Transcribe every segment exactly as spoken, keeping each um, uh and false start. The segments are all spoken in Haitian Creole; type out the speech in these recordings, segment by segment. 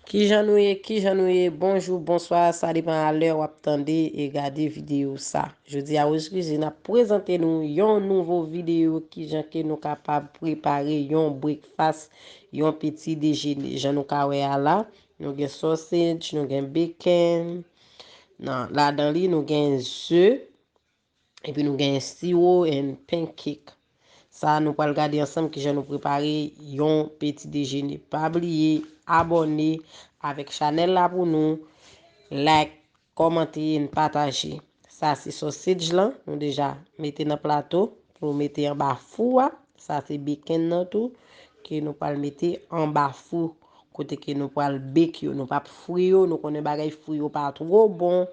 Kijan nou ye? Kijan nou ye? Bonjou, bonswa, sa depann a lè w ap tande e gade videyo sa. Jodi a, Rose Cuisine ap prezante nou yon nouvo videyo kijan ke nou kapab prepare yon breakfast, yon peti dejene. Jan nou ka wè a la, nou gen sausage, nou gen bacon, nan, ladan li nou gen ze, epi nou gen siwo and pancake. Sa nou pral gade ansanm kijan nou prepare yon peti dejene. Pa bliye abòne avèk chanèl la pou nou, like, kòmante and pataje. Sa se sausage lan, nou deja mete nan plato pou nou mete anba fou a. Sa se bacon nan tou ke nou pral mete anba fou kote ke nou pral bake yo. Nou p ap fri yo, nou konnen bagay fri yo pa two bon.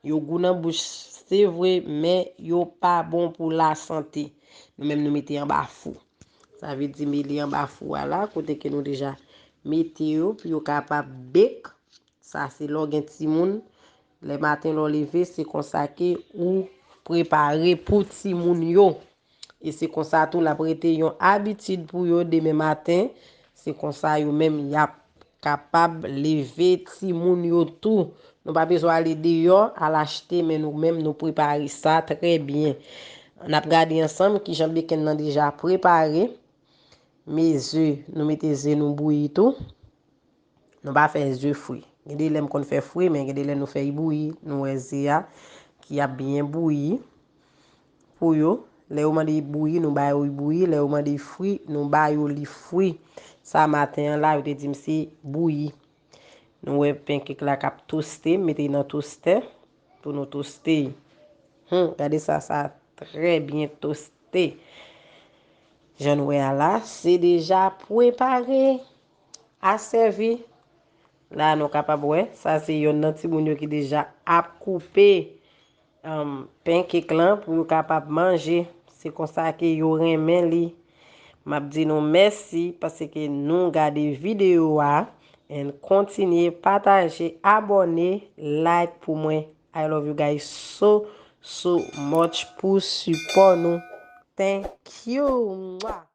Yo gou nan bouch, se vre, men yo pa bon pou lasante. Nou menm nou mete anba fou. Sa vle di mete anba fou a la, kote ke nou deja mete yo pou yo kapab bake. Sa se lè w gen timoun, lè maten lè w leve, se konsa ke ou prepare pou timoun yo. E se konsa tou l ap rete yon abitid pou yo demen maten. Se konsa yo menm y ap kapab leve timoun yo tou. Nou pa bezwen ale deyò al achte, men nou menm nou prepare sa trè byen. N ap gade ansanm kijan bacon nan deja prepare. Men ze, nou mete ze nou bouyi tou. Nou pa fè ze fri. Gen de lè m konn fè fri, men gen de lè nou fè li bouyi. Nou wè ze a ki ap byen bouyi pou yo. Lè yo mande li bouyi, nou ba yo li bouyi. Lè yo mande li fri, nou ba yo li fri. Sa maten an la, yo te di m se bouyi. Nou wè pancake la k ap toste, m mete li nan tostè pou nou toste. Hmm, gade sa, sa trè byen toste. Jan nou wè a la, se deja prepare a sèvi. La nou kapab wè, sa se yonn nan timoun yo ki deja ap koupe um, pancake lan pou yo kapab manje. Se konsa ke yo renmen li. M ap di nou mèsi paske nou gade videyo a. And kontinye pataje, abòne, like pou mwen. I love you guys so, so much pou sipò nou. Thank you. Mwah.